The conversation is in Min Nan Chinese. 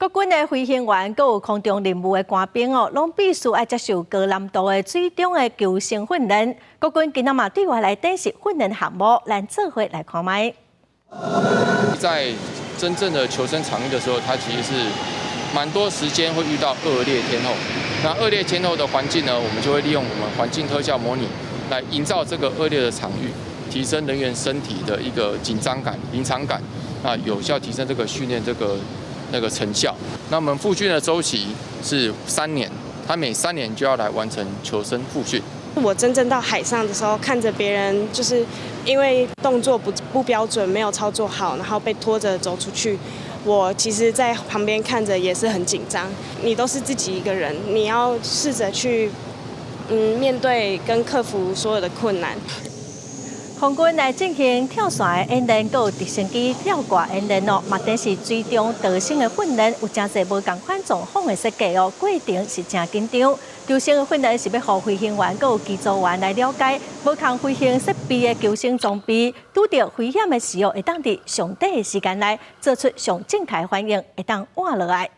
國軍的飛行員，閣有空中任務的官兵哦，攏必須愛接受高難度的水中的求生訓練。國軍今仔嘛對外來展示訓練項目，咱做伙來看覓。在真正的求生場域的時候，它其實是蠻多時間會遇到惡劣天候。那惡劣天候的環境呢，我們就會利用我們環境特效模擬來營造這個惡劣的場域，提升人員身體的一個緊張感、臨場感，那有效提升這個訓練這個成效。那我們復訓的週期是三年，他每3年就要來完成求生復訓。我真正到海上的時候，看着別人就是因為動作不標準，沒有操作好，然後被拖着走出去，我其實在旁邊看着也是很緊張。你都是自己一個人，你要試着去面對跟克服所有的困難。空軍來進行跳傘的演練，閣有直升機吊掛演練哦，嘛展示水中逃生的訓練，有誠濟無仝款狀況的設計哦，過程是誠緊張。求生的訓練是欲予飛行員閣有機組員來了解無仝飛行設備的求生裝備，拄著危險的時候，會當佇上短的時間內做出上正確的反應，會當活落來。